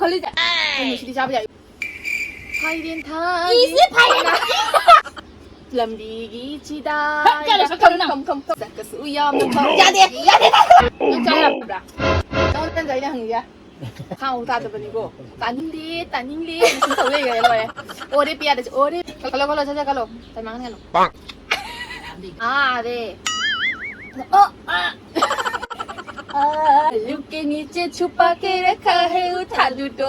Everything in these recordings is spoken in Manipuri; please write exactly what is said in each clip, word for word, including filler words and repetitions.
ꯈꯜꯂꯤꯁꯦ꯫ ꯀꯩꯅꯣ ꯁꯤꯗꯤ ꯆꯥꯕ ꯌꯥꯏ꯫ ꯐꯥꯏꯔꯦꯟ ꯊꯥꯒꯤ ꯏꯁꯤ ꯐꯥꯏꯔꯦꯟ ꯊꯥꯒꯤ꯫ ꯂꯝꯕꯤꯒꯤ ꯆꯤꯗꯥꯏꯗ ꯌꯥꯔꯦ, ꯁꯛꯀꯅꯨ ꯅꯪ꯫ ꯈꯝ, ꯈꯝ, ꯈꯝ, ꯈꯝ꯫ ꯆꯠꯀꯁꯨ ꯌꯥꯝꯅ ꯐ-, ꯌꯥꯗꯦ, ꯌꯥꯗꯦ꯫ ꯅꯪ ꯆꯥ ꯌꯥꯕ꯭ꯔꯥ? ꯅꯪꯉꯣꯟꯗ ꯑꯩꯅ ꯍꯪꯉꯤꯁꯦ꯫ ꯈꯥꯡ ꯇꯥꯗꯕꯅꯤꯀꯣ꯫ ꯇꯥꯅꯤꯡꯗꯦ, ꯇꯥꯅꯤꯡꯗꯦ꯫ ꯁꯨꯝ ꯇꯧ ꯂꯩꯈ꯭ꯔꯦ, ꯂꯣꯏꯔꯦ꯫ ꯑꯣꯔꯦ ꯄꯤꯌꯥꯗꯁꯨ ꯑꯣꯔꯦ꯫ ꯈꯜꯂꯣ, ꯈꯜꯂꯣ, ꯁꯠ ꯁꯠ ꯈꯜꯂꯣ꯫ ꯇꯥꯏꯝ ꯃꯥꯡꯍꯟꯒꯅꯨ꯫ ꯑꯥ, ꯑꯔꯦ꯫ ꯑꯣ, ꯑꯥ꯫ ꯑꯥ, ꯂꯨꯛ ꯀꯦ ꯅꯤꯆꯦ ꯆꯨꯄꯥ ꯀꯦ ꯔꯈꯥ ꯍꯦ ꯎꯊꯥ ꯗꯨ ꯇꯣ꯫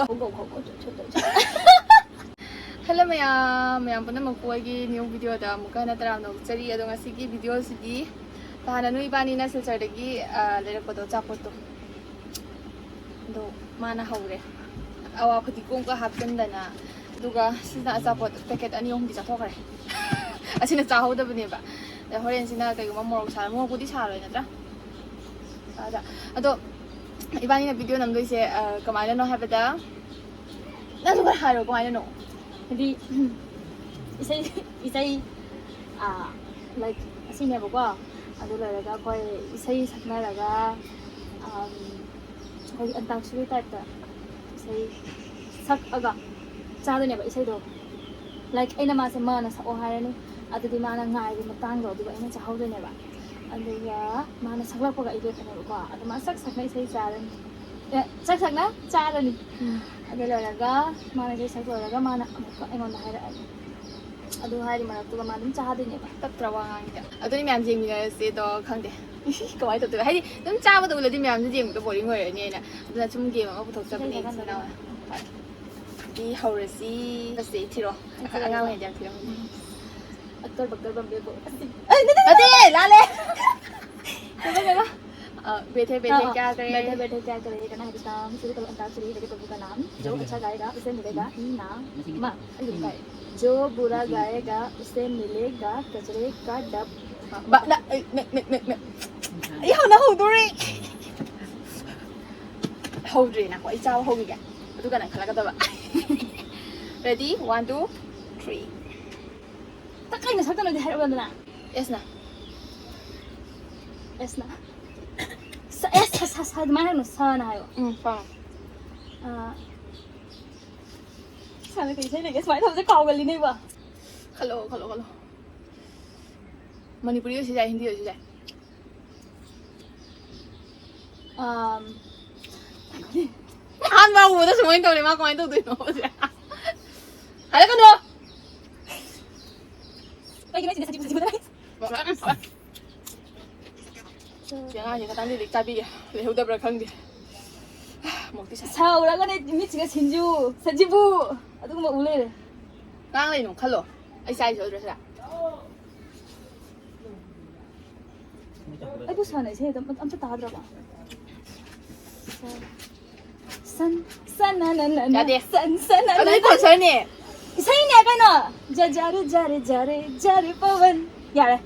ꯍꯜꯂꯣ ꯃꯌꯥꯝ, ꯃꯌꯥꯝ ꯄꯨꯝꯅꯃꯛꯄꯨ ꯑꯩꯒꯤ ꯅ꯭ꯌꯨ ꯚꯤꯗꯤꯑꯣꯗ ꯑꯃꯨꯛꯀ ꯍꯟꯅ ꯇꯔꯥꯝꯅ ꯑꯣꯛꯆꯔꯤ꯫ ꯑꯗꯣ ꯉꯁꯤꯒꯤ ꯚꯤꯗꯤꯑꯣꯁꯤꯗꯤ ꯇꯥꯅ ꯅꯣꯏ ꯏꯕꯥꯅꯤꯅ ꯁꯤꯜꯆꯔꯗꯒꯤ, ꯑ, ꯂꯩꯔꯛꯄꯗꯣ, ꯑꯆꯥꯄꯣꯠꯇꯣ꯫ ꯑꯗꯣ ꯃꯥꯅ ꯍꯧꯔꯦ꯫ ꯑꯋꯥ ꯐꯗꯤꯒꯣꯝꯒ ꯍꯥꯞꯆꯤꯟꯗꯅ꯫ ꯑꯗꯨꯒ ꯁꯤꯅ ꯑꯆꯥꯄꯣꯠ ꯄꯦꯀꯦꯠ ꯑꯅꯤ ꯑꯍꯨꯝꯗꯤ ꯆꯥꯊꯣꯛꯈ꯭ꯔꯦ꯫ ꯑꯁꯤꯅ ꯆꯥꯍꯧꯗꯕꯅꯦꯕ꯫ ꯑꯗ ꯍꯣꯔꯦꯟꯁꯤꯅ ꯀꯩꯒꯨꯝꯕ ꯃꯣꯔꯣꯛ ꯁꯥꯔ-, ꯃꯣꯔꯣꯛꯄꯨꯗꯤ ꯁꯥꯔꯣꯏ ꯅꯠꯇ꯭ꯔꯥ? ꯑꯗ, ꯑꯗꯣ ꯏꯕꯥꯅꯤꯅ ꯚꯤꯗꯤꯑꯣ ꯅꯝꯗꯣꯏꯁꯦ, ꯑ, ꯀꯃꯥꯏꯅꯅꯣ ꯍꯥꯏꯕꯗ, ꯅꯪꯁꯨ ꯈꯔ ꯍꯥꯏꯔꯣ, ꯀꯃꯥꯏꯅꯅꯣ? ꯍꯥꯏꯗꯤ, ꯏꯁꯩ, ꯏꯁꯩ, ꯑ, like, ꯑꯁꯤꯅꯦꯕꯀꯣ꯫ ꯑꯗꯨ ꯂꯣꯏꯔꯒ ꯑꯩꯈꯣꯏ ꯏꯁꯩ ꯁꯛꯅꯔꯒ, ꯑꯝ, ꯑꯩꯈꯣꯏꯒꯤ ꯑꯟꯇꯥꯛꯁꯔꯤ ꯇꯥꯏꯞꯇ ꯏꯁꯩ ꯁꯛꯑꯒ ꯆꯥꯗꯣꯏꯅꯦꯕ ꯏꯁꯩꯗꯣ꯫ Like, ꯑꯩꯅ ꯃꯥꯁꯦ ꯃꯥꯅ ꯁꯛꯑꯣ ꯍꯥꯏꯔꯅꯤ, ꯑꯗꯨꯗꯤ ꯃꯥꯅ ꯉꯥꯏꯕ ꯃꯇꯥꯡꯗꯣ ꯑꯗꯨꯒ ꯑꯩꯅ ꯆꯥꯍꯧꯗꯣꯏꯅꯦꯕ꯫ ꯑꯗꯨꯒ ꯃꯥꯅ ꯁꯛꯂꯛꯄꯒ ꯑꯩ ꯂꯦꯞꯄꯅꯦꯕꯀꯣ꯫ ꯑꯗꯨ ꯃꯥ ꯁꯛ ꯁꯛꯅ ꯏꯁꯩ ꯆꯥꯔꯅꯤ꯫ ꯑꯦ, ꯁꯛ ꯁꯛꯅ ꯆꯥꯔꯅꯤ꯫ ꯎꯝ꯫ ꯑꯗꯨ ꯂꯣꯏꯔꯒ ꯃꯥꯅ ꯏꯁꯩ ꯁꯛ ꯂꯣꯏꯔꯒ ꯃꯥꯅ ꯑꯃꯨꯛꯀ ꯑꯩꯉꯣꯟꯗ ꯍꯥꯏꯔꯛꯑꯅꯤ꯫ ꯑꯗꯨ ꯍꯥꯏꯔꯤ ꯃꯔꯛꯇꯨꯗ ꯃꯥ ꯑꯗꯨꯝ ꯆꯥꯗꯣꯏꯅꯦꯕ꯫ ꯇꯞꯇ꯭ꯔꯥ ꯋꯥ ꯉꯥꯡꯉꯤꯗꯣ? ꯑꯗꯨꯅꯤ ꯃꯌꯥꯝ ꯌꯦꯡꯃꯤꯟꯅꯔꯁꯦ ꯑꯗꯣ ꯈꯪꯗꯦ꯫ ꯀꯃꯥꯏꯅ ꯇꯧꯗꯣꯏꯕ? ꯍꯥꯏꯗꯤ ꯑꯗꯨꯝ ꯆꯥꯕꯗ ꯎꯠꯂꯗꯤ ꯃꯌꯥꯝꯁꯨ ꯌꯦꯡꯕꯗ ꯕꯣꯔꯤꯡ ꯑꯣꯏꯔꯅꯤ ꯍꯥꯏꯅ꯫ ꯑꯗꯨꯅ ꯁꯨꯝ ꯒꯦꯝ ꯑꯃ ꯄꯨꯊꯣꯛꯆꯕꯅꯦ ꯏꯆꯤꯟ ꯏꯅꯥꯎ꯫ ꯍꯣꯏ꯫ ꯑꯗꯨꯗꯤ ꯍꯧꯔꯁꯤ꯫ ꯐꯥꯔꯁꯁꯦ ꯊꯤꯔꯣ꯫ ꯑꯉꯥꯡ ꯑꯣꯏꯔꯤꯉꯩꯗ ꯌꯥꯝ ꯊꯤꯔꯝꯕꯅꯤ꯫ ꯑꯛꯀꯔ ꯕꯛꯀꯔ ꯕꯝꯕꯦ ꯕꯣ꯫ ꯑꯁꯤ꯫ ꯑꯩ, ꯅꯠꯇꯦ, ꯅꯠꯇꯦ꯫ ꯅꯠꯇꯦ, ꯂꯥꯜꯂꯦ꯫ ꯀꯩꯕ, ꯀꯩꯕ? ꯑ, बैठे बैठे हाँ, क्या करे? बैठे बैठे क्या करे? ये गाना है, इसका शुरू करो, अंताक्षरी, लगे प्रभु का नाम। जो अच्छा गाएगा, उसे मिलेगा इनाम। जो बुरा गाएगा, उसे मिलेगा कचरे का डब्बा। ꯕ-, ꯅ-, ꯑꯩ, ꯃꯦ-, ꯃꯦ-, ꯃꯦ-, ꯃꯦ-, ꯑꯩ ꯍꯧꯅ ꯍꯧꯗꯣꯔꯦ꯫ ꯍꯧꯗ꯭ꯔꯦꯅꯀꯣ, ꯑꯩ ꯆꯥꯕ ꯍꯧꯈꯤꯒꯦ꯫ ꯑꯗꯨꯒ ꯅꯪ ꯈꯜꯂꯛꯀꯗꯕ꯫ Ready? One, two, three. ꯇ-, ꯀꯩꯅꯣ ꯁꯛꯇꯅꯣꯗꯤ ꯍꯥꯏꯔꯛꯑꯣꯗꯅ꯫ ꯑꯦꯁꯅ꯫ ꯑꯦꯁꯅ꯫ ꯁ-, ꯑꯦꯁ, ꯁ, ꯁ, ꯁ, ꯑꯗꯨꯃꯥꯏꯅ ꯍꯥꯏꯒꯅꯨ, ꯁꯅ ꯍꯥꯏꯌꯣ꯫ ꯎꯝ, ꯄꯥꯝꯃꯦ꯫ ꯑ, ꯁꯥꯟꯅ ꯀꯩ ꯏꯁꯩ ꯂꯩꯒꯦ? ꯁꯨꯃꯥꯏꯅ ꯇꯧꯕꯁꯦ ꯀꯥꯎꯒꯜꯂꯤꯅꯦꯕ꯫ ꯈꯜꯂꯣ, ꯈꯜꯂꯣ, ꯈꯜꯂꯣ꯫ ꯃꯅꯤꯄꯨꯔꯤ ꯑꯣꯏꯁꯨ ꯌꯥꯏ, ꯍꯤꯟꯗꯤ ꯑꯣꯏꯁꯨ ꯌꯥꯏ꯫ ꯑꯝ, ꯑꯍꯥꯟꯕ ꯍꯧꯕꯗ ꯁꯨꯃꯥꯏꯅ ꯇꯧꯔꯦ, ꯃꯥ ꯀꯃꯥꯏꯅ ꯇꯧꯗꯣꯏꯅꯣ ꯍꯧꯖꯤꯛ? ꯍꯥꯏꯔꯛꯀꯅꯣ! ꯀꯩꯒꯤꯅꯣ ꯁꯤꯗ ꯁꯖꯤꯕꯨ ꯁꯖꯤꯕꯨ ꯂꯩ? ꯁꯤ ꯑꯉꯥꯡꯁꯦ ꯈꯇꯪꯗꯤ ꯂꯤꯛ ꯆꯥꯕꯤꯒꯦ, ꯂꯩꯍꯧꯗꯕ꯭ꯔꯥ ꯈꯪꯗꯦ꯫ ꯃꯣꯛꯇꯤ ꯁꯥ- ꯁꯥꯎꯔꯒꯅꯦ ꯃꯤꯠꯁꯤꯒ ꯁꯤꯟꯖꯨ, ꯁꯖꯤꯕꯨ, ꯑꯗꯨꯒꯨꯝꯕ ꯎ ꯂꯩꯔꯦ꯫ ꯀꯥꯡ ꯂꯩꯅꯣ ꯈꯜꯂꯣ, ꯑꯩ ꯆꯥꯏꯁꯦ ꯎꯗ꯭ꯔꯥ ꯁꯤꯗ? ꯑꯩꯕꯨ ꯁꯥꯟꯅꯩꯁꯦ ꯑꯝꯇ, ꯑꯝꯇ ꯇꯥꯗ꯭ꯔꯕ? ꯁꯟ, ꯁꯟ, ꯅ, ꯅ, ꯅ, ꯅ, ꯌꯥꯗꯦ꯫ ꯁꯟ, ꯁꯟ, ꯅ, ꯅ, ꯑꯗꯨꯗꯤ ꯅ꯫ ꯀꯣꯟꯁꯔꯅꯦ꯫ ꯏꯁꯩꯅꯦ ꯀꯩꯅꯣ꯫ ꯖ, ꯖꯥꯔꯦ, ꯖꯥꯔꯦ, ꯖꯥꯔꯦ, ꯖꯥꯔꯦ ꯄꯋꯟ꯫ ꯌꯥꯔꯦ꯫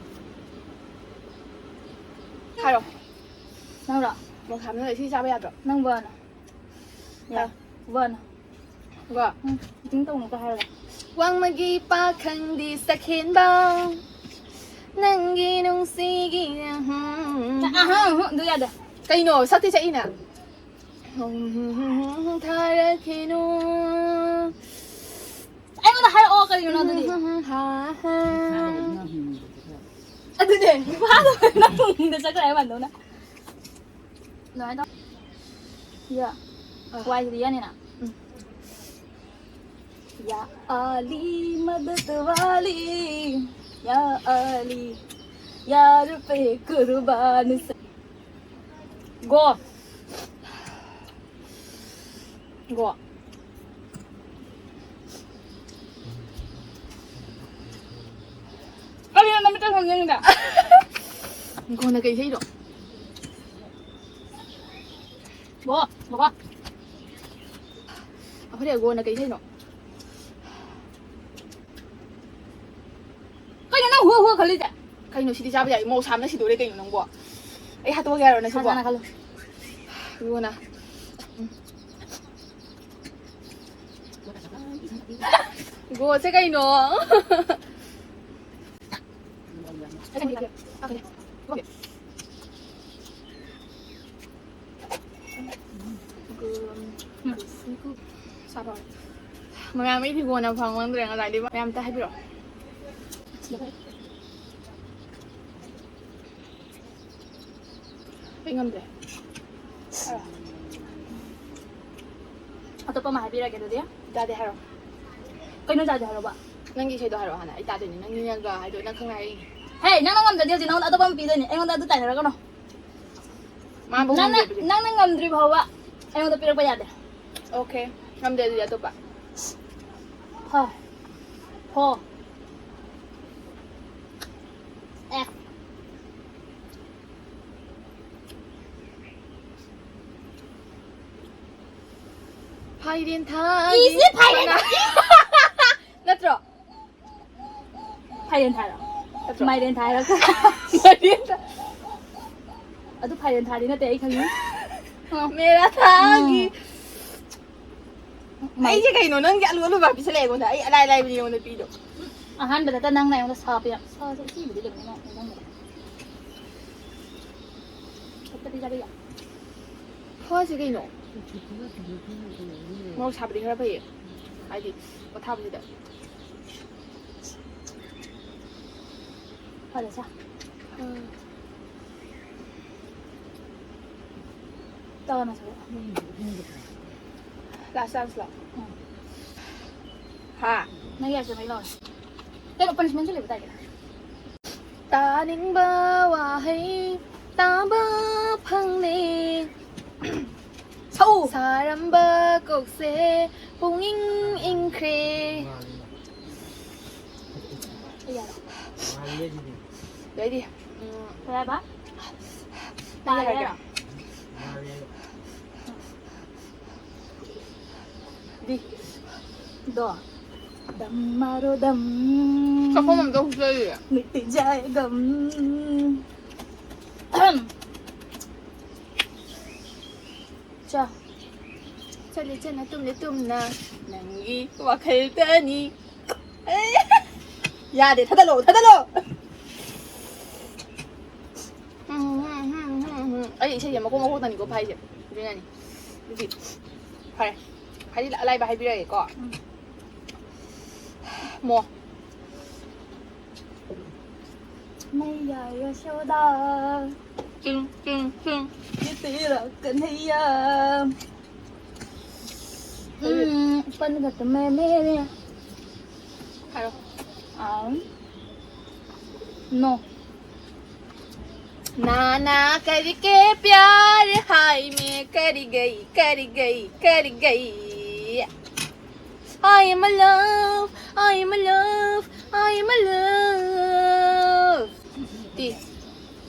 ꯍꯥꯏꯔꯣ꯫ ꯅꯪꯔꯣ? ꯃꯣꯛ ꯁꯥꯕꯅ ꯏꯁꯩ ꯆꯥꯕ ꯌꯥꯗ꯭ꯔꯣ? ꯅꯪ ꯋꯥꯅꯣ꯫ ꯌꯥ꯫ ꯍꯥꯏꯔꯣ꯫ ꯋꯥꯅꯣ꯫ ꯀꯣ꯫ ꯎꯝ, acting ꯇꯧꯅꯨꯀꯣ ꯍꯥꯏꯔꯒ꯫ ꯋꯥꯡꯃꯒꯤ ꯄꯥꯈꯪꯗꯤ ꯁꯈꯦꯟꯕ, ꯅꯪꯒꯤ ꯅꯨꯡꯁꯤꯒꯤ, ꯎꯝ꯫ ꯑꯍꯥ, ꯑꯍꯥ, ꯑꯗꯨ ꯌꯥꯗꯦ꯫ ꯀꯩꯅꯣ? ꯁꯛꯇꯤ ꯁꯛꯏꯅ꯫ ꯊꯥꯔꯛꯈꯤꯅꯨ꯫ ꯑꯩꯉꯣꯟꯗ ꯍꯥꯏꯔꯛꯑꯣ, ꯀꯔꯤꯅꯣ ꯑꯗꯨꯗꯤ? ꯍꯥ, ꯍꯥ꯫ ꯑꯗꯨꯅꯦ, ꯃꯥꯗꯣ ꯅꯪ ꯇꯨꯡꯗ ꯆꯠꯈ꯭ꯔꯦ ꯍꯥꯏ ꯃꯥꯟꯗꯧꯅ꯫ ꯑꯗꯨꯃꯥꯏꯅ ꯇꯧ꯫ ꯌꯥ꯫ ꯑ꯫ ꯋꯥꯏꯁꯤꯗꯤ ꯌꯥꯅꯤꯅ꯫ ꯎꯝ꯫ या अली मदद वाली, या अली, यार पे कुर्बान से। गो। गो। ꯀꯔꯤꯅꯣ ꯅꯃꯤꯠꯇ ꯊꯝꯖꯤꯟꯉꯤꯗ? ꯒꯣꯅ ꯀꯩ ꯏꯁꯩꯅꯣ? ꯕꯣ, ꯕꯣ꯫ ꯑꯩꯈꯣꯏ ꯒꯣꯅ ꯀꯩ ꯏꯁꯩꯅꯣ? ꯀꯩꯅꯣ ꯅꯪ ꯍꯨ ꯍꯨ ꯈꯜꯂꯤꯁꯦ? ꯀꯩꯅꯣ ꯁꯤꯗꯤ ꯆꯥꯕ ꯌꯥꯏ? ꯃꯣꯔꯣꯛ ꯁꯥꯕꯅ ꯁꯤꯗꯣꯔꯦ ꯀꯩꯅꯣ ꯅꯪꯕꯣ? ꯑꯩ ꯍꯥꯠꯇꯣꯛꯑꯒꯦ ꯍꯥꯏꯔꯣ ꯅꯪꯁꯤꯕꯣ? ꯁꯥꯖꯥꯅ ꯈꯜꯂꯨ꯫ ꯒꯣꯅ꯫ ꯎꯝ꯫ ꯒꯣꯁꯦ ꯀꯩꯅꯣ? ꯃꯌꯥꯝ ꯑꯩꯗꯤ ꯀꯣꯟꯅ ꯐꯪꯉꯝꯗ꯭ꯔꯦ ꯉꯁꯥꯏꯗꯤ꯫ ꯃꯌꯥꯝ ꯑꯝꯇ ꯍꯥꯏꯕꯤꯔꯛꯑꯣ꯫ ꯑꯩ ꯉꯝꯗ꯭ꯔꯦ꯫ ꯑꯇꯣꯞꯄ ꯑꯃ ꯍꯥꯏꯕꯤꯔꯒꯦ ꯑꯗꯨꯗꯤ꯫ ꯇꯥꯗꯦ ꯍꯥꯏꯔꯣ꯫ ꯀꯩꯅꯣ ꯇꯥꯗꯦ ꯍꯥꯏꯔꯣꯕ? ꯅꯪꯒꯤ ꯏꯁꯩꯗꯣ ꯍꯥꯏꯔꯛꯑꯣ ꯍꯥꯟꯅ꯫ ꯑꯩ ꯇꯥꯗꯣꯏꯅꯦ꯫ ꯅꯪꯒꯤꯅꯒ ꯍꯥꯏꯗꯣ ꯅꯪ ꯈꯪꯅ ꯍꯥꯏꯔꯛꯏꯅꯦ꯫ ꯍꯦ, ꯅꯪꯅ ꯉꯝꯗ꯭ꯔꯗꯤ ꯍꯧꯖꯤꯛ ꯅꯉꯣꯟꯗ ꯑꯇꯣꯞꯄ ꯑꯃ ꯄꯤꯗꯣꯏꯅꯦ꯫ ꯑꯩꯉꯣꯟꯗ ꯑꯗꯨ ꯇꯥꯏꯅꯔꯛꯀꯅꯣ꯫ ꯃꯥꯕꯨ ꯅꯪꯅ, ꯉꯝꯗ꯭ꯔꯕꯗꯤ? ꯅꯪꯅ ꯉꯝꯗ꯭ꯔꯤ ꯐꯥꯎꯕ ꯑꯩꯉꯣꯟꯗ ꯄꯤꯔꯛꯄ ꯌꯥꯗꯦ꯫ ꯑꯣꯀꯦ꯫ ꯉꯝꯗꯦ ꯑꯗꯨꯗꯤ ꯑꯇꯣꯞꯄ꯫ ꯍ꯫ ꯍꯣ꯫ ꯑꯦ꯫ ꯐꯥꯏꯔꯦꯟ ꯊꯥꯒꯤ ꯏꯁꯤ ꯐꯥꯏꯔꯦꯟ ꯃꯅꯥ-, ꯊꯥꯒꯤ꯫ ꯅꯠꯇ꯭ꯔꯣ? ꯐꯥꯏꯔꯦꯟ ꯊꯥꯔꯣ? ꯅꯠꯇ꯭ꯔꯣ? ꯃꯥꯏꯔꯦꯟ ꯊꯥꯔꯣ? ꯃꯥꯏꯔꯦꯟ ꯊꯥ-, ꯑꯗꯨ ꯐꯥꯏꯔꯦꯟ ꯊꯥꯗꯤ ꯅꯠꯇꯦ, ꯑꯩ ꯈꯪꯉꯤ꯫ ꯃꯦꯔꯥ ꯊꯥꯒꯤ꯫ ꯎꯝ꯫ ꯑꯩꯁꯦ ꯀꯩꯅꯣ, ꯅꯪꯒꯤ ꯑꯂꯨ ꯑꯂꯨ ꯃꯥ ꯄꯤꯁꯜꯂꯛꯑꯦ ꯑꯩꯉꯣꯟꯗ꯫ ꯑꯩ ꯑꯂꯥꯏ ꯑꯂꯥꯏꯕꯅꯤ ꯑꯩꯉꯣꯟꯗ ꯄꯤꯗꯣ꯫ ꯑꯍꯥꯟꯕꯗꯇ ꯅꯪꯅ ꯑꯩꯉꯣꯟꯗ ꯁꯥ ꯄꯤꯔꯛ-, ꯁꯥꯁꯦ ꯏꯆꯦꯕꯨꯗꯤ ꯀꯩꯅꯣ ꯅꯪ ꯅꯪꯕꯗ꯫ ꯍꯦꯛꯇ ꯄꯤꯖꯕ ꯌꯥꯏ꯫ ꯐꯣꯔꯁꯦ ꯀꯩꯅꯣ? ꯃꯣꯔꯣꯛ ꯁꯥꯕꯗꯤ ꯈꯔ ꯐꯩꯌꯦ, ꯍꯥꯏꯗꯤ ꯄꯣꯊꯥꯕꯁꯤꯗ꯫ ꯐꯔꯦ ꯁꯥ꯫ ꯎꯝ꯫ ꯇꯧꯔꯝꯃꯁꯦ꯫ Last chance ꯂꯣ? ꯎꯝ꯫ ꯍꯥ? ꯅꯪꯒꯤ ice cream ꯑꯩ ꯂꯧꯔꯦ꯫ ꯀꯩꯅꯣ, punishment ꯁꯨ ꯂꯩꯕ ꯇꯥꯏꯗ꯫ ꯇꯥꯅꯤꯡꯕ ꯋꯥꯍꯩ ꯇꯥꯕ ꯐꯪꯂꯦ꯫ ꯁꯛꯎ꯫ ꯁꯥꯔꯝꯕ ꯀꯣꯛꯁꯦ ꯄꯨꯡꯏꯪ ꯏꯪꯈ꯭ꯔꯦ꯫ ꯑꯩ ꯌꯥꯔꯦ꯫ ꯂꯩꯔꯤ꯫ ꯎꯝ꯫ ꯀꯩ ꯍꯥꯏꯕ? ꯅꯪ ꯇꯥꯔꯦ ꯍꯥꯏꯔꯣ? ꯗꯤ꯫ ꯗꯣ꯫ ꯗꯝ ꯃꯥꯔꯣ ꯗꯝ꯫ ꯆꯥꯛꯈꯨꯝ ꯑꯝꯇ ꯍꯨꯞꯆꯜꯂꯤꯒꯦ꯫ ꯃꯤꯠꯇꯤ ꯖꯥꯏ ꯒꯝ꯫ ꯆꯥ꯫ ꯆꯠꯂꯤ ꯆꯠꯅ ꯇꯨꯝꯂꯤ ꯇꯨꯝꯅ ꯅꯪꯒꯤ ꯋꯥꯈꯜꯗꯅꯤ꯫ ꯑꯦ! ꯌꯥꯗꯦ, ꯊꯥꯗꯠꯂꯣ, ꯊꯥꯗꯠꯂꯣ꯫ ꯎꯝ, ꯎꯝ, ꯎꯝ, ꯎꯝ, ꯎꯝ꯫ ꯑꯩ ꯏꯁꯩꯁꯦ ꯃꯀꯣꯛ ꯃꯀꯣꯛꯇꯅꯤꯀꯣ ꯐꯥꯏꯁꯦ꯫ ꯑꯗꯨꯅꯅꯤ꯫ ꯑꯗꯨꯗꯤ ꯐꯔꯦ꯫ ꯍꯥꯏꯗꯤ ꯑꯂꯥꯏꯕ ꯍꯥꯏꯕꯤꯔꯒꯦꯀꯣ꯫ ꯎꯝ꯫ ꯃꯣ꯫ ꯃꯩꯌꯥ ꯌꯥꯁꯣꯗꯥ꯫ ꯆꯤꯡ, ꯆꯤꯡ, ꯆꯤꯡ꯫ ꯌꯦꯇꯦꯔꯥ ꯀꯟꯍꯩꯌꯥ꯫ ꯎꯝ, ꯄꯟꯒ ꯇꯨꯝꯃꯦ ꯃꯦꯅꯦ꯫ ꯍꯥꯏꯔꯣ꯫ ꯑꯥ꯫ ꯅꯣ꯫ नाना करके प्यार हाय मैं कर गई, कर गई, कर गई। I am a love, I am a love, I am a love. ꯇꯤ꯫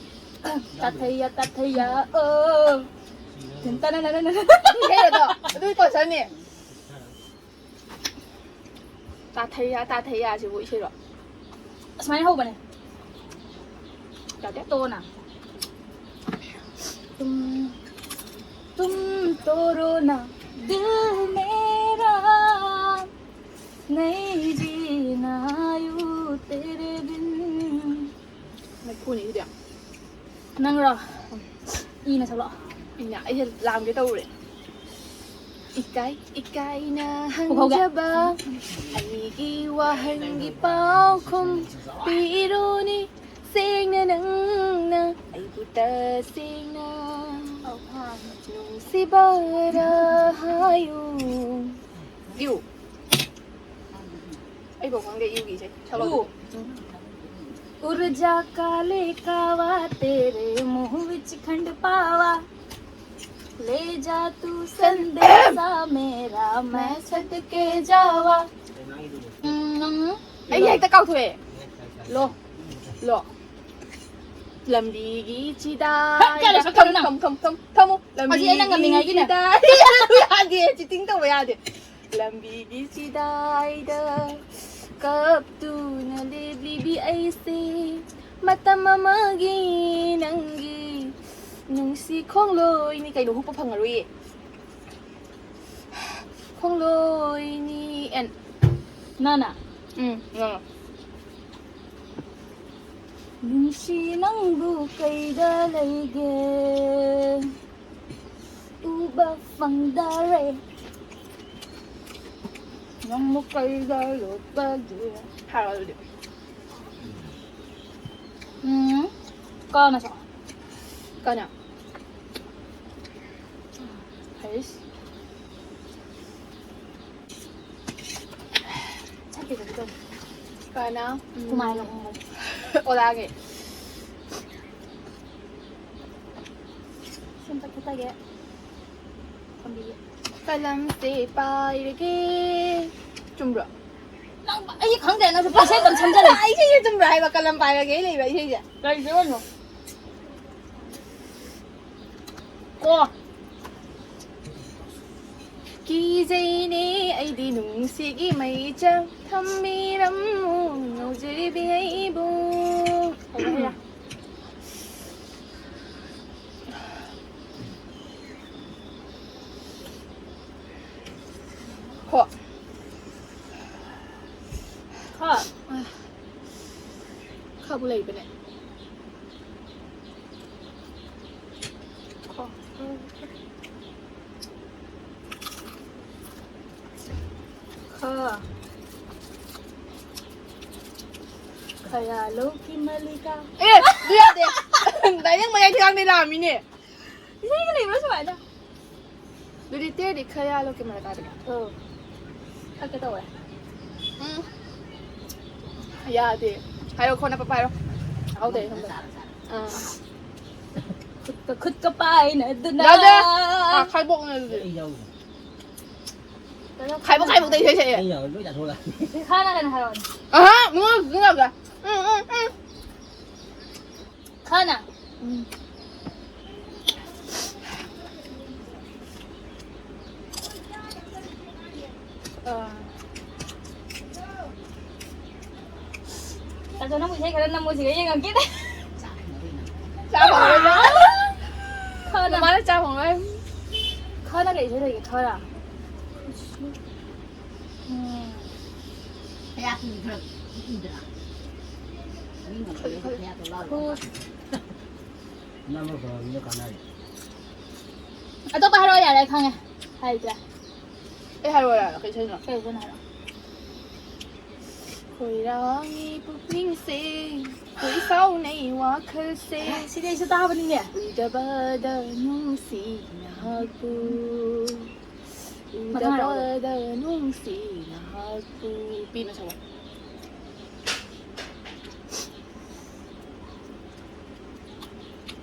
ꯇꯥꯊꯩꯌꯥ, ꯇꯥꯊꯩꯌꯥ, ꯑꯣ꯫ ꯇꯟ ꯇꯅ ꯅ ꯅ ꯅ ꯅ꯫ ꯏꯁꯩ ꯑꯗꯣ, ꯑꯗꯨꯒꯤ concertꯅꯦ꯫ ꯇꯥꯊꯩꯌꯥ, ꯇꯥꯊꯩꯌꯥ ꯁꯤꯕꯨ ꯏꯁꯩꯔꯣ? ꯑꯁꯨꯃꯥꯏꯅ ꯍꯧꯕꯅꯦ꯫ ꯇꯥꯗꯦ꯫ ꯇꯣꯅ꯫ तुम, तुम तोड़ो ना दिल मेरा, नहीं जीना यूं तेरे बिन. ꯃꯩꯈꯨꯅꯤ ꯁꯤꯗꯤ꯫ ꯅꯪꯔꯣ? ꯏꯅ ꯁꯛꯂꯛꯑꯣ꯫ ꯏꯅ ꯑꯩꯁꯦ ꯂꯥꯝꯒꯦ ꯇꯧꯔꯦ꯫ ꯏꯀꯥꯏ ꯏꯀꯥꯏꯅ ꯄꯨꯈꯧꯒꯦ꯫ ꯍꯪꯖꯕ ꯑꯩꯒꯤ ꯋꯥꯍꯪꯒꯤ ꯄꯥꯎꯈꯨꯝ ꯄꯤꯔꯨꯅꯤ꯫ ꯁꯦꯡꯅ ꯅꯪꯅ ꯑꯩꯕꯨ ꯇꯁꯦꯡꯅ ꯅꯨꯡꯁꯤꯕꯔ ꯍꯥꯏꯌꯨ꯫ ꯌꯨ꯫ ꯑꯩ ꯐꯥꯎ ꯈꯪꯗꯦ ꯌꯨꯒꯤꯁꯦ꯫ ꯁꯛꯂꯛꯑꯣ ꯌꯨ꯫ ꯑꯗꯨꯗꯤ꯫ ऊर्जा काले कावा तेरे मुंह विच खंड पावा, ले जा तू संदेशा मेरा मैं सदके जावा. ꯎꯝ, ꯑꯩ ꯍꯦꯛꯇ ꯀꯥꯎꯊꯣꯛꯑꯦ꯫ ꯂꯣ꯫ ꯂꯣ꯫ ꯂꯝꯕꯤꯒꯤ ꯆꯤꯗꯥꯏꯗ ꯍꯠ, ꯀꯥꯏꯗ ꯁꯛꯀꯅꯣ ꯅꯪ? ꯊꯝ, ꯊꯝ, ꯊꯝ, ꯊꯝꯃꯨ꯫ ꯍꯧꯖꯤꯛ ꯑꯩ ꯅꯪ ꯉꯝꯃꯤꯉꯥꯏꯒꯤꯅꯦ꯫ ꯂꯝꯕꯤꯒꯤ ꯆꯤꯗꯥꯏꯗ ꯌꯥꯗꯦ꯫ Cheating ꯇꯧꯕ ꯌꯥꯗꯦ꯫ ꯂꯝꯕꯤꯒꯤ ꯆꯤꯗꯥꯏꯗ ꯀꯞꯇꯨꯅ ꯂꯦꯞꯂꯤꯕꯤ ꯑꯩꯁꯦ ꯃꯇꯝ ꯑꯃꯒꯤ ꯅꯪꯒꯤ ꯅꯨꯡꯁꯤ ꯈꯣꯡꯂꯣꯏꯅꯤ꯫ ꯀꯩꯅꯣ, ꯍꯨꯛꯄ ꯐꯪꯉꯔꯣꯏꯌꯦ꯫ ꯈꯣꯡꯂꯣꯏꯅꯤ ꯑꯦꯟ ꯅꯥꯅ꯫ ꯎꯝ, ꯉꯥꯡꯉꯣ꯫ ꯅꯨꯡꯁꯤ ꯅꯪꯕꯨ ꯀꯩꯗ ꯂꯩꯒꯦ? ꯎꯕ ꯐꯪꯗꯔꯦ꯫ ꯅꯪꯕꯨ ꯀꯩꯗ ꯂꯣꯠꯄꯒꯦ? ꯍꯥꯏꯔꯣ ꯑꯗꯨꯗꯤ꯫ ꯎꯝ꯫ ꯀꯅꯥ ꯁꯛ-, ꯀꯅꯥ? ꯍꯩꯁ꯫ ꯁꯛꯀꯦ ꯁꯛꯀꯦ ꯇꯧꯅꯤ꯫ ꯀꯅꯥ? ꯎꯝ꯫ ꯍꯨꯃꯥꯏꯒ ꯍꯨꯝꯕꯅꯤ꯫ ꯑꯣꯂꯥꯒꯤ꯫ ꯁꯤ ꯑꯝꯇ ꯈꯤꯇꯒꯦ ꯊꯝꯕꯤꯒꯦ꯫ ꯀꯂꯝꯁꯦ ꯄꯥꯏꯔꯒꯦ꯫ ꯆꯨꯝꯕ꯭ꯔꯣ? ꯅꯪ, ꯑꯩ ꯈꯪꯗꯦ, ꯅꯪꯁꯨ ꯄꯪꯁꯦꯝ ꯑꯗꯨꯝ ꯁꯦꯝꯖꯜꯂꯦ꯫ ꯏꯁꯩꯁꯦ ꯆꯨꯝꯕ꯭ꯔꯥ ꯍꯥꯏꯕ? ꯀꯂꯝ ꯄꯥꯏꯔꯒꯦ ꯂꯩꯕ ꯏꯁꯩꯁꯦ꯫ ꯀꯩ ꯐꯤꯕꯝꯅꯣ? ꯀꯣ꯫ ꯀꯤꯖꯩꯅꯦ ꯑꯩꯗꯤ ꯅꯨꯡꯁꯤꯒꯤ ꯃꯩꯆꯪ ꯊꯝꯕꯤꯔꯝꯃꯨ ꯉꯧꯖꯔꯤꯕꯤ ꯑꯩꯕꯨ꯫ ꯍꯣ꯫ ꯈ꯫ ꯈꯕꯨ ꯂꯩꯕꯅꯦ꯫ ꯈ꯫ ꯈ꯫ ꯈꯌꯥꯂꯧꯒꯤ ꯃꯜꯂꯤꯀꯥ꯫ ꯑꯦ, ꯑꯗꯨ ꯌꯥꯗꯦ꯫ Direct ꯃꯌꯥꯏ ꯊꯤꯒꯥꯡꯗꯩ ꯂꯥꯛꯑꯃꯤꯅꯦ꯫ ꯏꯁꯩꯒ ꯂꯩꯕ꯭ꯔꯣ ꯁꯨꯃꯥꯏꯅ? ꯑꯗꯨꯗꯤ ꯇꯦꯔꯗꯤ ꯈꯌꯥꯂꯧꯒꯤ ꯃꯜꯂꯤꯀꯥꯗꯅꯦ꯫ ꯑꯧ꯫ ꯁꯛꯀꯦ ꯇꯧꯋꯦ꯫ ꯎꯝ꯫ ꯌꯥꯗꯦ꯫ ꯍꯥꯏꯔꯣ, ꯈꯣꯟ ꯑꯄꯞꯄ ꯍꯥꯏꯔꯣ꯫ ꯇꯥꯍꯧꯗꯦ ꯑꯩ ꯁꯣꯝꯗ꯫ ꯑꯥ꯫ ꯈꯨꯠꯀ ꯈꯨꯠꯀ ꯄꯥꯏꯅꯗꯨꯅ꯫ ꯌꯥꯗꯦ꯫ ꯑꯥ, ꯈꯥꯏꯕꯣꯛꯅꯦ ꯑꯗꯨꯗꯤ꯫ ꯑꯩ ꯌꯥꯎꯗꯦ꯫ ꯈꯥꯏꯕꯣꯛ, ꯈꯥꯏꯕꯣꯛꯇ ꯏꯁꯩ ꯁꯛꯑꯦ꯫ ꯑꯩ ꯌꯥꯎꯗꯦ, ꯂꯣꯏ ꯆꯥꯊꯣꯛꯑꯒ꯫ ꯈꯥꯅ ꯀꯩꯅꯣ ꯍꯥꯏꯔꯛꯑꯣꯅꯦ꯫ ꯑꯍꯥ, ꯃꯣꯏ ꯑꯗꯨꯝ ꯌꯥꯎꯗꯦ꯫ ꯎꯝ, ꯎꯝ, ꯎꯝ꯫ ꯈꯅ꯫ ꯎꯝ꯫ ꯑꯥ꯫ ꯑꯗꯣ ꯅꯪꯕꯨ ꯏꯁꯩ ꯈꯔ ꯅꯝꯃꯣ ꯁꯤꯒ ꯌꯦꯡꯉꯛꯀꯦꯅꯦ꯫ ꯆꯥ ꯐꯪꯉꯔꯣꯏ ꯅꯪ꯫ ꯈꯔ ꯅꯝ-, ꯃꯃꯥꯅ ꯆꯥ ꯐꯪꯉꯔꯣꯏ꯫ ꯈꯔ ꯀꯩ ꯏꯁꯩ ꯂꯩꯒꯦ, ꯈꯔ? ꯎꯝ꯫ ꯀꯌꯥ ꯀꯨꯏ ꯈꯔ ꯀꯨꯏꯗ꯭ꯔꯥ? ꯃꯤ ꯉꯝꯗ꯭ꯔꯦ, ꯈꯔ, ꯈꯔ꯫ ꯀꯌꯥ ꯇꯧ ꯂꯥꯎꯔꯣ? ꯈꯔ꯫ ꯅꯝꯕ ꯐꯔꯕꯅꯤꯅ ꯀꯥꯟꯅꯔꯦ꯫ ꯑꯇꯣꯞꯄ ꯍꯥꯏꯔꯛꯑꯣ ꯌꯥꯔꯦ, ꯑꯩ ꯈꯪꯉꯦ꯫ ꯍꯥꯏꯗ꯭ꯔꯦ꯫ ꯑꯩ ꯍꯥꯏꯔꯛꯑꯣꯔꯥ? ꯀꯩ ꯏꯁꯩꯅꯣ? ꯀꯩ ꯏꯁꯩꯅꯣ ꯍꯥꯏꯔꯛꯑꯣ꯫ ꯈꯣꯏꯔꯥꯡꯉꯤ ꯄꯨꯛꯅꯤꯡꯁꯦ, ꯀꯣꯏ ꯁꯥꯎꯅꯩ ꯋꯥꯈꯜꯁꯦ꯫ ꯁꯤꯗꯤ ꯑꯩꯁꯨ ꯇꯥꯕꯅꯤꯅꯦ꯫ ꯎꯏꯗꯕꯗ ꯅꯨꯡꯁꯤ ꯅꯍꯥꯛꯄꯨ, ꯃꯈꯥ ꯍꯥꯏꯔꯛꯑꯣ꯫ ꯎꯏꯗꯕꯗ ꯅꯨꯡꯁꯤ ꯅꯍꯥꯛꯄꯨ꯫ ꯄꯤꯅ ꯁꯛꯑꯣ꯫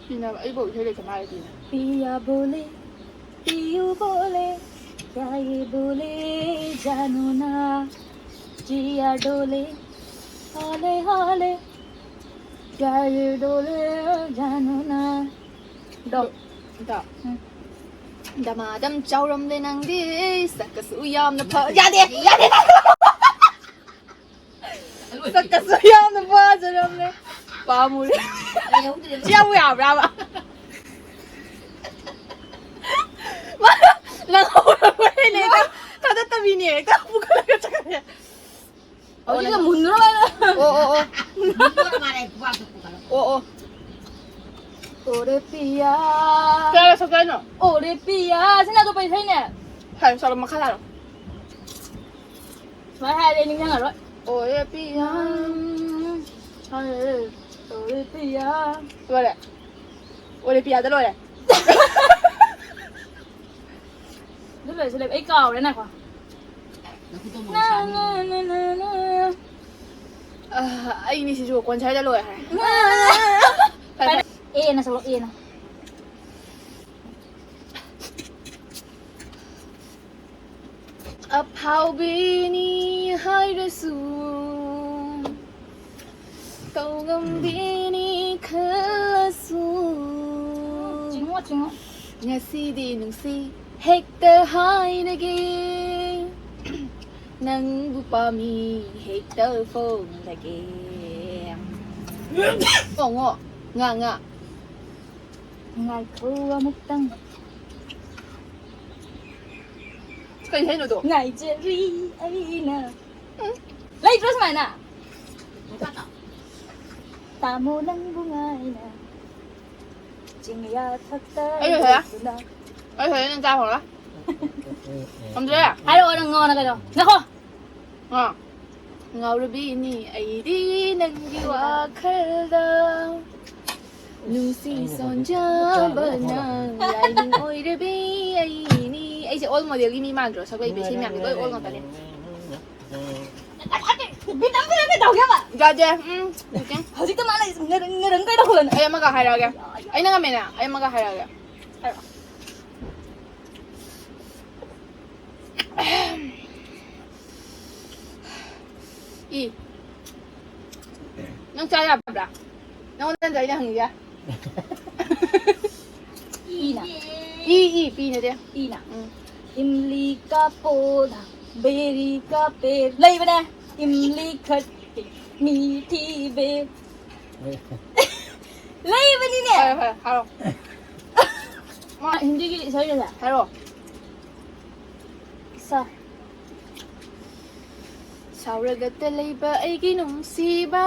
ꯄꯤꯅ, ꯑꯩꯕꯨ ꯏꯁꯩ ꯂꯩꯇ ꯃꯥꯜꯂꯦ ꯄꯤꯅ꯫ पिया बोले, पीयू बोले, क्या ये बोले, जानो ना, जिया डोले, हाले हाले, क्या ये डोले, जानो ना। ꯗꯣ꯫ ꯗꯣ꯫ ꯎꯝ꯫ ꯗꯃꯥꯗꯝ ꯆꯥꯎꯔꯝꯂꯦ ꯅꯪꯗꯤ, ꯁꯛꯀꯁꯨ ꯌꯥꯝꯅ ꯐ-, ꯌꯥꯗꯦ, ꯌꯥꯗꯦ꯫ ꯁꯛꯀꯁꯨ ꯌꯥꯝꯅ ꯐꯖꯔꯝꯂꯦ꯫ ꯄꯥꯝꯃꯨꯔꯦ꯫ ꯁꯤ ꯌꯥꯝ ꯌꯥꯕ꯭ꯔꯥꯕ? ꯅꯪ ꯍꯧꯔꯛꯄꯗꯩꯅꯦ ꯍꯦꯛꯇ ꯊꯥꯗꯠꯇꯕꯤꯅꯦ, ꯍꯦꯛꯇ ꯄꯨꯈꯠꯂꯒ ꯆꯠꯈ꯭ꯔꯦ꯫ ꯍꯧꯖꯤꯛꯅ ꯃꯨꯟꯗ꯭ꯔꯣ ꯍꯥꯏꯕ? ꯑꯣ, ꯑꯣ, ꯑꯣ꯫ ꯑꯣ, ꯑꯣ꯫ ꯑꯣꯔꯦ ꯄꯤꯌꯥ꯫ ꯀꯌꯥ ꯁꯛꯇꯣꯏꯅꯣ? ꯑꯣꯔꯦ ꯄꯤꯌꯥ꯫ ꯁꯤꯅ ꯑꯇꯣꯞꯄ ꯏꯁꯩꯅꯦ꯫ ꯐꯔꯦ, ꯆꯠꯂꯣ, ꯃꯈꯥ ꯇꯥꯔꯣ꯫ ꯁꯨꯃꯥꯏꯅ ꯍꯥꯏꯔꯗꯤ ꯑꯩ ꯅꯤꯡꯁꯤꯡꯉꯔꯣꯏ꯫ ꯑꯣꯔꯦ ꯄꯤꯌꯥ꯫ ꯎꯝ꯫ ꯍꯥꯏꯔꯦ꯫ ꯑꯣꯔꯦ ꯄꯤꯌꯥ꯫ ꯂꯣꯏꯔꯦ꯫ ꯑꯣꯔꯦ ꯄꯤꯌꯥꯗ ꯂꯣꯏꯔꯦ꯫ ꯑꯗꯨ ꯂꯣꯏꯔꯁꯨ ꯂꯩ-, ꯑꯩ ꯀꯥꯎꯔꯦ, ꯉꯥꯏꯈꯣ꯫ ꯅꯈꯨꯠꯇꯣ ꯃꯣꯔꯣꯛ ꯅꯥ, ꯁꯥꯕꯅꯤ꯫ ꯅꯥ, ꯅꯥ, ꯅꯥ, ꯅꯥ꯫ ꯑ, ꯑꯩꯅꯤ ꯁꯤꯁꯨ ꯀꯣꯟꯁꯔꯗ ꯂꯣꯏꯈ꯭ꯔꯦ꯫ ꯐꯔꯦ, ꯐꯔꯦ꯫ ꯑꯦꯅ ꯁꯛꯂꯛꯑꯣ, ꯑꯦꯅ꯫ ꯑꯐꯥꯎꯕꯤꯅꯤ ꯍꯥꯏꯔꯁꯨ, ꯇꯧꯉꯝꯕꯤꯅꯤ ꯈꯜꯂꯁꯨ꯫ ꯆꯤꯡꯉꯣ, ꯆꯤꯡꯉꯣ꯫ ꯉꯁꯤꯗꯤ ꯅꯨꯡꯁꯤ ꯍꯦꯛꯇ ꯍꯥꯏꯔꯒꯦ, ꯅꯪꯕꯨ ꯄꯥꯝꯃꯤ ꯍꯦꯛꯇ ꯐꯣꯡꯂꯒꯦ꯫ ꯉꯣ, ꯉꯣ, ꯉꯥ, ꯉꯥ꯫ ꯉꯥꯏꯈꯣ ꯑꯃꯨꯛꯇꯪ꯫ ꯀꯩ ꯍꯥꯏꯅꯣꯗꯣ? ꯉꯥꯏꯖꯔꯤ ꯑꯩꯅ꯫ ꯎꯝ꯫ ꯂꯩꯇ꯭ꯔꯣ ꯁꯨꯃꯥꯏꯅ? ꯇꯥꯃꯣ ꯅꯪꯕꯨ ꯉꯥꯏꯅ ꯆꯤꯡꯌꯥ ꯊꯛꯇ ꯑꯩ ꯂꯣꯏꯁꯜꯂꯦ꯫ ꯂꯦꯞꯇꯨꯅ꯫ ꯑꯩ ꯂꯣꯏꯁꯜꯂꯦ, ꯅꯪ ꯆꯥ ꯍꯧꯔꯣ꯫ ꯉꯝꯗ꯭ꯔꯦ? ꯍꯥꯏꯔꯛꯑꯣ, ꯅꯪ ꯉꯥꯎꯅ ꯀꯩꯅꯣ? ꯉꯥꯏꯈꯣ꯫ ꯑꯥ꯫ ꯉꯥꯎꯔꯕꯤꯅꯤ ꯑꯩꯗꯤ ꯅꯪꯒꯤ ꯋꯥꯈꯜꯗ, ꯅꯨꯡꯁꯤ ꯁꯣꯟꯖꯕ ꯅꯪ ꯂꯥꯏꯅꯤꯡ ꯑꯣꯏꯔꯕꯤ ꯑꯩꯅꯤ꯫ ꯑꯩꯁꯦ ꯑꯣꯜ ꯃꯣꯗꯦꯜꯒꯤ ꯃꯤ ꯃꯥꯟꯗ꯭ꯔꯣ? ꯁꯛꯂꯛꯏꯕ ꯏꯁꯩ ꯃꯌꯥꯝꯗꯤ ꯂꯣꯏ ꯑꯣꯜ ꯉꯥꯛꯇꯅꯦ꯫ ꯕꯤꯠ ꯑꯝꯇ ꯅꯠꯇꯦ ꯇꯧꯒꯦꯕ꯫ ꯌꯥꯗꯦ꯫ ꯎꯝ, okay꯫ ꯍꯧꯖꯤꯛꯇ ꯃꯥꯅ ꯉꯔꯪ ꯉꯔꯪ ꯀꯩꯗꯧ ꯍꯣꯠꯂꯅꯤ? ꯑꯩ ꯑꯃꯒ ꯍꯥꯏꯔꯛꯑꯒꯦ꯫ ꯑꯩꯅ ꯉꯝꯃꯦꯅ꯫ ꯑꯩ ꯑꯃꯒ ꯍꯥꯏꯔꯛꯑꯒꯦ꯫ ꯍꯥꯏꯔꯛꯑꯣ꯫ ꯏ꯫ ꯅꯪ ꯆꯥ ꯌꯥꯕ꯭ꯔꯥ? ꯅꯪꯉꯣꯟꯗ ꯅꯠꯇ꯭ꯔꯥ ꯑꯩꯅ ꯍꯪꯉꯤꯁꯦ? ꯏꯅ꯫ ꯏ, ꯏ, ꯄꯤ ꯅꯠꯇꯦ꯫ ꯏꯅ꯫ ꯎꯝ꯫ ꯏꯝꯂꯤ ꯀꯥ ꯄꯣꯗ, ꯕꯦꯔꯤ ꯀꯥ ꯄꯦꯔ꯫ ꯂꯩꯕꯅꯦ꯫ ꯏꯝꯂꯤ ꯈꯠꯇꯦ, ꯃꯤꯊꯤ ꯕꯦ꯫ ꯂꯩꯕꯅꯤꯅꯦ꯫ ꯍꯣꯏ, ꯍꯣꯏ, ꯍꯥꯏꯔꯣ꯫ ꯃꯥ ꯍꯤꯟꯗꯤꯒꯤ ꯏꯁꯩꯗꯅꯦ꯫ ꯍꯥꯏꯔꯣ꯫ ꯁꯥ꯫ ꯁꯥꯎꯔꯒꯇ ꯂꯩꯕ ꯑꯩꯒꯤ ꯅꯨꯡꯁꯤꯕ,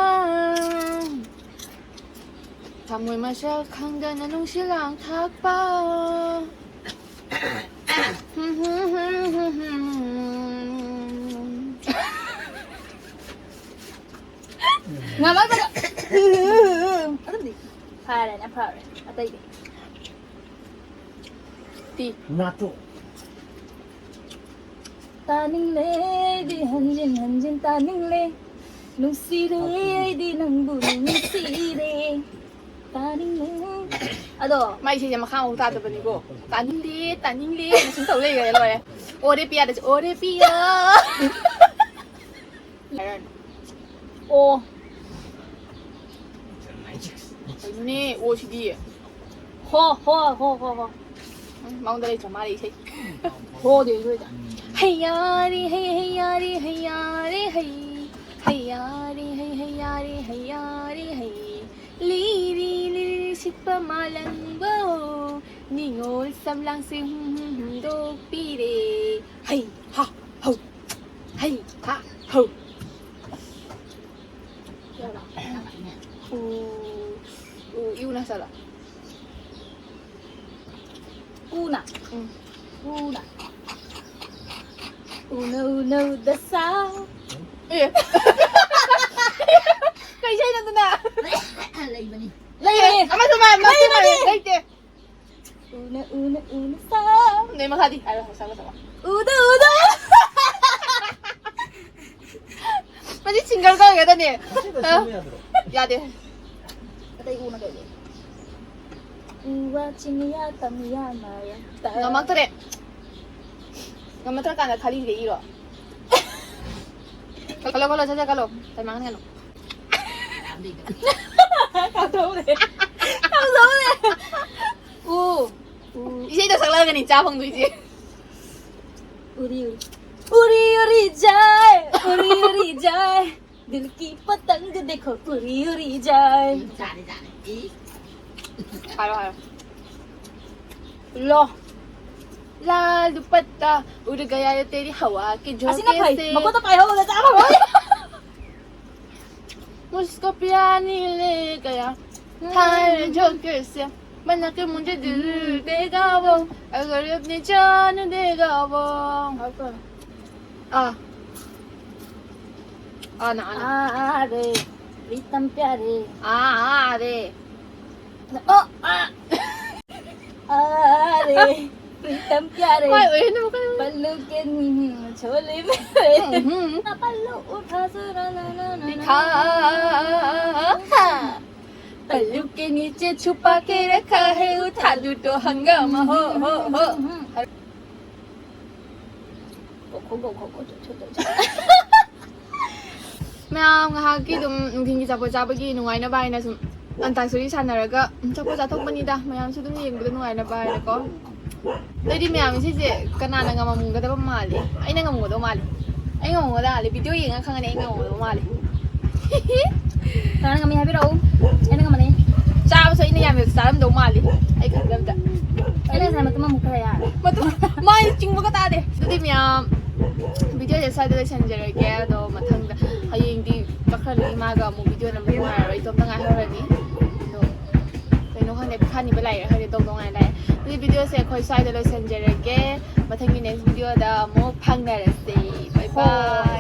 ꯊꯃꯣꯏ ꯃꯁꯛ ꯈꯪꯗꯅ ꯅꯨꯡꯁꯤ ꯂꯥꯡ ꯊꯥꯛꯄ꯫ ꯉꯝꯃꯛꯇ꯭ꯔꯦ꯫ ꯑꯗꯨꯝꯗꯤ ꯐꯔꯦꯅꯦ, ꯐꯔꯦ꯫ ꯑꯇꯩꯗꯤ? ꯇꯤ꯫ ꯅꯥꯇꯣ꯫ ꯇꯥꯅꯤꯡꯂꯦ ꯑꯩꯗꯤ ꯍꯟꯖꯤꯟ ꯍꯟꯖꯤꯟ ꯇꯥꯅꯤꯡꯂꯦ꯫ ꯅꯨꯡꯁꯤꯔꯦ ꯑꯩꯗꯤ ꯅꯪꯕꯨ ꯅꯨꯡꯁꯤꯔꯦ꯫ ꯇꯥꯅꯤꯡꯂꯦ꯫ ꯑꯗꯣ ꯃꯥꯏ ꯏꯁꯩꯁꯦ ꯃꯈꯥ ꯑꯃꯨꯛ ꯇꯥꯗꯕꯅꯤꯀꯣ꯫ ꯇꯥꯅꯤꯡꯗꯦ, ꯇꯥꯅꯤꯡꯗꯦ ꯍꯥꯏꯅ ꯁꯨꯝ ꯇꯧ ꯂꯩꯈ꯭ꯔꯦ, ꯂꯣꯏꯔꯦ꯫ ꯑꯣꯔꯦ ꯄꯤꯌꯥꯗꯁꯨ, ꯑꯣꯔꯦ ꯄꯤꯌꯥ꯫ ꯑꯣ꯫ ꯀꯩꯅꯣꯅꯦ, ꯑꯣ ꯁꯤꯗꯤ꯫ ꯍꯣ, ꯍꯣ, ꯍꯣ, ꯍꯣ, ꯍꯣ꯫ ꯎꯝ, ꯃꯉꯣꯟꯗ ꯂꯩꯇ꯭ꯔ ꯃꯥꯜꯂꯦ ꯏꯁꯩ꯫ ꯍꯣ, ꯗꯦ, ꯏꯁꯩꯗ꯫ ꯍꯩꯌꯥꯔꯤ, ꯍꯩ, ꯍꯩꯌꯥꯔꯤ, ꯍꯩꯌꯥꯔꯤ, ꯍꯩ꯫ ꯍꯩꯌꯥꯔꯤ, ꯍꯩ, ꯍꯩꯌꯥꯔꯤ, ꯍꯩꯌꯥꯔꯤ, ꯍꯩ꯫ ꯂꯤꯔꯤ, ꯂꯤꯔꯤ, ꯁꯤꯠꯄ ꯃꯥꯂꯪꯕ꯫ ꯅꯤꯉꯣꯜ ꯁꯝꯂꯥꯡꯁꯤꯡ ꯍꯨꯝꯗꯣꯛꯄꯤꯔꯦ꯫ ꯍꯩ, ꯍꯥ, ꯍꯧ꯫ ꯍꯩ, ꯍꯥ, ꯍꯧ꯫ ꯎ, ꯎ, ꯏꯎꯅ ꯁꯥꯂ꯫ ꯎꯅ꯫ ꯎꯝ꯫ ꯎꯅ꯫ ꯎꯅ, ꯎꯅ, ꯎꯗ ꯁꯥ꯫ ꯀꯩ ꯏꯁꯩꯅꯣ ꯑꯗꯨꯅ? ꯂꯩꯕꯅꯤ꯫ ꯂꯩꯌꯦ꯫ ꯑꯃꯁꯨ ꯃꯥ-, ꯃꯥ-, ꯂꯩꯕꯅꯤ꯫ ꯂꯩꯇꯦ꯫ ꯎꯅ ꯎꯅ ꯎꯅ ꯁꯥ꯫ ꯅꯦ ꯃꯈꯥꯗꯤ ꯍꯥꯏꯔꯣ, ꯃꯁꯥ ꯃꯁꯥ꯫ ꯎꯗ ꯎꯗ꯫ ꯃꯁꯤ ꯁꯤꯡꯒꯔ ꯀꯧꯒꯗꯅꯦ꯫ ꯑꯁꯤꯗ ꯁꯦꯝꯕ ꯌꯥꯗ꯭ꯔꯣ? ꯌꯥꯗꯦ꯫ ꯑꯇꯩ ꯎꯅ ꯀꯩ ꯂꯩ? ꯎ ꯋꯥ ꯆꯤꯡꯌꯥ ꯇꯝꯌꯥ ꯃꯥꯌꯥ ꯇ-, ꯉꯝꯃꯛꯇ꯭ꯔꯦ꯫ ꯉꯝꯃꯛꯇ꯭ꯔꯀꯥꯟꯗ ꯈꯥꯂꯤꯁꯤꯗ ꯏꯔꯣ꯫ ꯈꯜꯂꯣ, ꯈꯜꯂꯣ, ꯁꯠ ꯁꯠ ꯈꯜꯂꯣ꯫ ꯇꯥꯏꯝ ꯃꯥꯡꯍꯟꯒꯅꯨ꯫ ꯀꯥꯎꯊꯣꯛꯎꯔꯦ꯫ ꯀꯥꯎꯊꯣꯛꯎꯔꯦ꯫ ꯎ꯫ ꯎ꯫ ꯏꯁꯩꯗꯣ ꯁꯛꯂꯛꯑꯒꯅꯤ ꯆꯥ ꯐꯪꯗꯣꯏꯁꯦ꯫ ꯎꯔꯤ ꯎꯔꯤ꯫ ꯎꯔꯤ ꯎꯔꯤ ꯖꯥꯏ, ꯎꯔꯤ ꯎꯔꯤ ꯖꯥꯏ꯫ ꯗꯤꯜ ꯀꯤ ꯄꯇꯪꯒ ꯗꯦꯈꯣ, ꯎꯔꯤ ꯎꯔꯤ ꯖꯥꯏ꯫ ꯖꯥꯠꯅꯤ, ꯖꯥꯠꯅꯤ꯫ ꯏ꯫ ꯍꯥꯏꯔꯣ, ꯍꯥꯏꯔꯣ꯫ ꯂꯣ꯫ ꯂꯥꯜ ꯗꯨꯄꯠꯇꯥ ꯎꯔ ꯒꯌꯥ ꯌꯦ ꯇꯦꯔꯤ ꯍꯋꯥ ꯀꯤ ꯖꯣꯀꯦ ꯁꯦ꯫ ꯑꯁꯤꯅ ꯐꯩ꯫ ꯃꯈꯨꯠꯇ ꯄꯥꯏꯍꯧꯕꯗ ꯆꯥꯕ ꯐꯪꯉꯣꯏ꯫ ꯃꯨꯁꯀꯣ ꯄꯤꯌꯥ ꯅꯤ ꯂꯦ ꯒꯌꯥ ꯊꯥꯏ ꯖꯣꯀꯦ ꯁꯦ꯫ ꯃꯅꯥ ꯀꯦ ꯃꯨꯟꯖꯦ ꯗꯤꯜ ꯗꯦꯒꯥ ꯋꯣ꯫ ꯑꯒꯔ ꯑꯞꯅꯤ ꯖꯥꯟ ꯗꯦꯒꯥ ꯋꯣ꯫ ꯑꯥ꯫ ꯑꯥ, ꯅꯥ, ꯑꯥ, ꯅꯥ꯫ ꯑꯥ, ꯑꯥ, ꯔꯦ, ꯄ꯭ꯔꯤꯇꯝ ꯄ꯭ꯌꯥꯔꯦ꯫ ꯑꯥ, ꯑꯥ, ꯔꯦ꯫ ꯑꯣ, ꯑꯥ꯫ ꯑꯥ, ꯔꯦ, ꯄ꯭ꯔꯤꯇꯝ ꯄ꯭ꯌꯥꯔꯦ꯫ ꯍꯣꯏ, ꯑꯣꯏꯍꯟꯅꯕ ꯀꯟꯅ꯫ ꯄꯜꯂꯨ ꯀꯦ, ꯎꯝ, ꯎꯝ, ꯁꯣꯂꯦ ꯃꯦꯔꯦ꯫ ꯎꯝ, ꯎꯝ꯫ ꯄꯜꯂꯨ ꯎꯊꯥ ꯁꯨꯔꯥ ꯅꯥ, ꯅꯥ, ꯅꯥ, ꯅꯥ, ꯅꯥ꯫ ꯄꯜꯂꯨ ꯀꯦ ꯅꯤꯆꯦ ꯆꯨꯄꯥ ꯀꯦ ꯔꯈꯥ ꯍꯦ, ꯎꯊꯥ ꯗꯨ ꯇꯣ ꯍꯪꯒꯥꯃꯥ ꯍꯣ, ꯍꯣ, ꯍꯣ꯫ ꯃꯌꯥꯝ ꯉꯥꯏꯍꯥꯛꯀꯤ ꯑꯗꯨꯝ ꯅꯨꯡꯊꯤꯟꯒꯤ ꯑꯆꯥꯄꯣꯠ ꯆꯥꯕꯒꯤ ꯅꯨꯡꯉꯥꯏꯅꯕ ꯍꯥꯏꯅ ꯁꯨꯝ ꯑꯟꯇꯥꯛꯁꯔꯤ ꯁꯥꯟꯅꯔꯒ ꯑꯆꯥꯄꯣꯠ ꯆꯥꯊꯣꯛꯄꯅꯤꯗ, ꯃꯌꯥꯝꯁꯨ ꯑꯗꯨꯝ ꯌꯦꯡꯕꯗ ꯅꯨꯡꯉꯥꯏꯅꯕ ꯍꯥꯏꯅꯀꯣ꯫ ꯑꯗꯩꯗꯤ ꯃꯌꯥꯝ ꯁꯤꯁꯦ ꯀꯅꯥꯅ ꯉꯝꯃꯝꯒꯗꯕ ꯃꯥꯜꯂꯤ? ꯑꯩꯅ ꯉꯝꯒꯗꯧ ꯃꯥꯜꯂꯤ꯫ ꯑꯩ ꯉꯝꯒꯗꯧ ꯃꯥꯜꯂꯤ꯫ ꯚꯤꯗꯤꯑꯣ ꯌꯦꯡꯉ ꯈꯪꯉꯅꯤ ꯑꯩ ꯉꯝꯒꯗꯧ ꯃꯥꯜꯂꯤ꯫ ꯀꯅꯥꯅ ꯉꯝꯃꯤ ꯍꯥꯏꯕꯤꯔꯛꯎ꯫ ꯑꯩꯅ ꯉꯝꯃꯅꯤ꯫ ꯆꯥꯕꯁꯨ ꯑꯩꯅ ꯌꯥꯝ ꯌꯥꯝ ꯆꯥꯔꯝꯗꯧ ꯃꯥꯜꯂꯤ꯫ ꯑꯩ ꯈꯟꯕꯗ꯫ ꯑꯩꯅ ꯉꯁꯥꯏ ꯃꯇꯨꯝ ꯑꯃꯨꯛ ꯈꯔ ꯌꯥꯔꯦ꯫ ꯃꯇꯨꯝ, ꯃꯥꯏ ꯆꯤꯡꯕꯒ ꯇꯥꯗꯦ꯫ ꯑꯗꯨꯗꯤ ꯃꯌꯥꯝ, ꯚꯤꯗꯤꯑꯣꯁꯦ ꯁ꯭ꯋꯥꯏꯗ ꯂꯣꯏꯁꯤꯟꯖꯔꯒꯦ꯫ ꯑꯗꯣ ꯃꯊꯪꯗ, ꯍꯌꯦꯡꯗꯤ ꯀꯛꯈ꯭ꯔꯅꯤ꯫ ꯏꯃꯥꯒ ꯑꯃꯨꯛ ꯚꯤꯗꯤꯑꯣ ꯅꯝꯕ ꯅꯨꯡꯉꯥꯏꯔꯔꯣꯏ꯫ ꯏꯇꯣꯝꯇ ꯉꯥꯏꯍꯧꯔꯅꯤ꯫ ꯑꯗꯣ ꯀꯩꯅꯣ ꯈꯪꯗꯦ, ꯄꯩꯈꯥ ꯅꯤꯕ ꯂꯥꯏꯔꯤꯛ ꯈꯪꯗꯦ, ꯇꯧꯗꯧ ꯉꯥꯏ ꯂꯥꯛꯑꯦ꯫ ꯑꯗꯨꯗꯤ ꯚꯤꯗꯤꯑꯣꯁꯦ ꯑꯩꯈꯣꯏ ꯁ꯭ꯋꯥꯏꯗ ꯂꯣꯏꯁꯤꯟꯖꯔꯒꯦ꯫ ꯃꯊꯪꯒꯤ ꯅꯦꯛꯁ ꯚꯤꯗꯤꯑꯣꯗ ꯑꯃꯨꯛ ꯐꯪꯅꯔꯁꯦ꯫ ꯕꯥꯏ ꯕꯥꯏ꯫